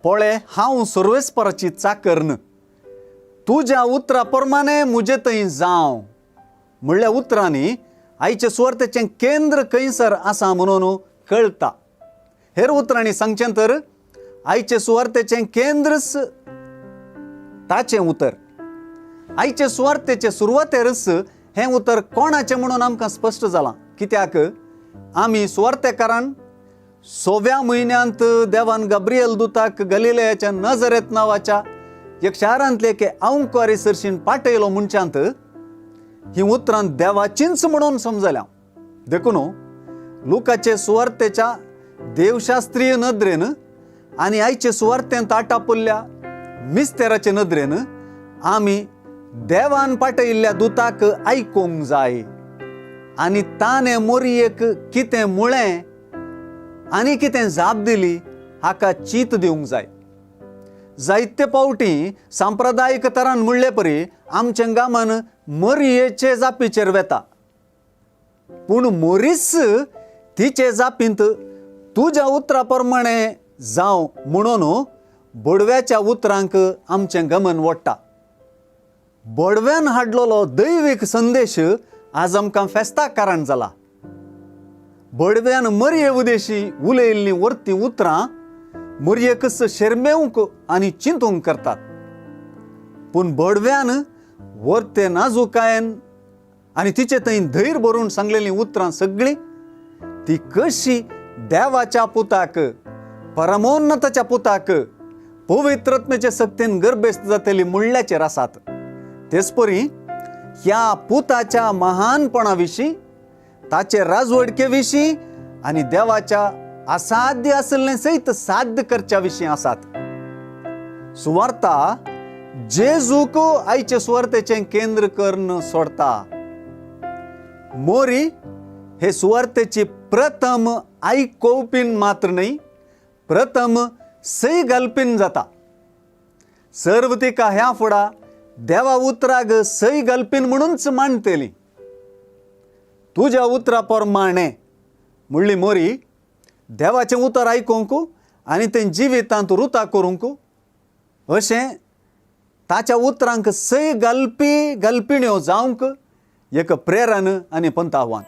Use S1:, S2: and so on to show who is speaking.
S1: पळे, हांव सर्वेस्पराची चाकर्न, तुज्या उतरा प्रमाणे म्हजे थंय जावं म्हणल्या उतरांनी आयचे सुवार्तेचें केंद्र खंयसर आसा म्हणून कळटा. हेर उतरांनी सांगचें तर आयचे सुवार्तेचें केंद्रच ताचें उतर. आयचे सुवार्तेचे सुरवातेरच हें उतर कोणाचें म्हणून आमकां स्पश्ट जालां, कित्याक आमी सुवार्तेकारान 6व्या म्हयन्यांत देवान गाब्रियल दुताक गलिलेयाच्या नजरेत नांवाच्या एक शारांतले एके अंकुरी सरशीन पाटयलो म्हणच्यांत ही उतरां देवाचींच म्हणून समजल्या. देखून लुकाचे सुवार्तेच्या देवशास्त्रीय नदरेन आनी आयचे सुवार्तेंत आटापुल्ल्या मिस्तेराचे नदरेन आमी देवान पाटयिल्ल्या दुताक आयकूंक जाय आनी ताणें मोरयेक कितें म्हळें आनी कितें जाप दिली हाका चीत दिवंक जाय. जायते फावटी सांप्रदायीक तरान म्हणले परी आमचें गामान मरयेचे जापीचेर वेता, पूण मोरीस तिचे जापींत तुज्या उतरा प्रमाणे जावं म्हणून बडव्याच्या उतरांक आमचें गमन ओडटा. बडव्यान हाडलेलो दैवीक संदेश आज आमकां फेस्ताक कारण जाला. बडव्यान मरये उदेशी उलयल्लीं वर्ती उतरां मरयेकच शेरमेवंक आनी चिंतूंक करतात, पूण बडव्यान वर्ते नाजुकायेन आनी तिचे थंय धैर्य भरून सांगलेलीं उतरां सगळीं ती कशी देवाच्या पुताक, परमोन्नताच्या पुताक पवित्रत्मेचे सक्तीन गर्भेस्त जातली म्हणल्याचेर आसात. तेच परी ह्या पुताच्या महानपणा विशीं, ताचे राजवडके विशीं आनी देवाच्या असाध्य आशिल्लें सयत साध्य करच्या विशीं आसात. सुवार्ता जेजूक आयचे सुवार्तेचें केंद्र करून सोडता. मोरी हे सुवार्तेची प्रथम आयकोवपीन मात्र न्हय, प्रथम सय घालपीन जाता. सर्व तिका ह्या फुडा देवा उतराक सय घालपीन म्हणूनच मानतली. तुज्या उतरा प्रमाणे म्हणली मोरी देवाचें उतर आयकूंक आनी तें जिवितांत रुता करूंक अशें ताच्या उतरांक सय घालपी घालपिण्यो जावंक एक प्रेरण आनी पंत आव्हान.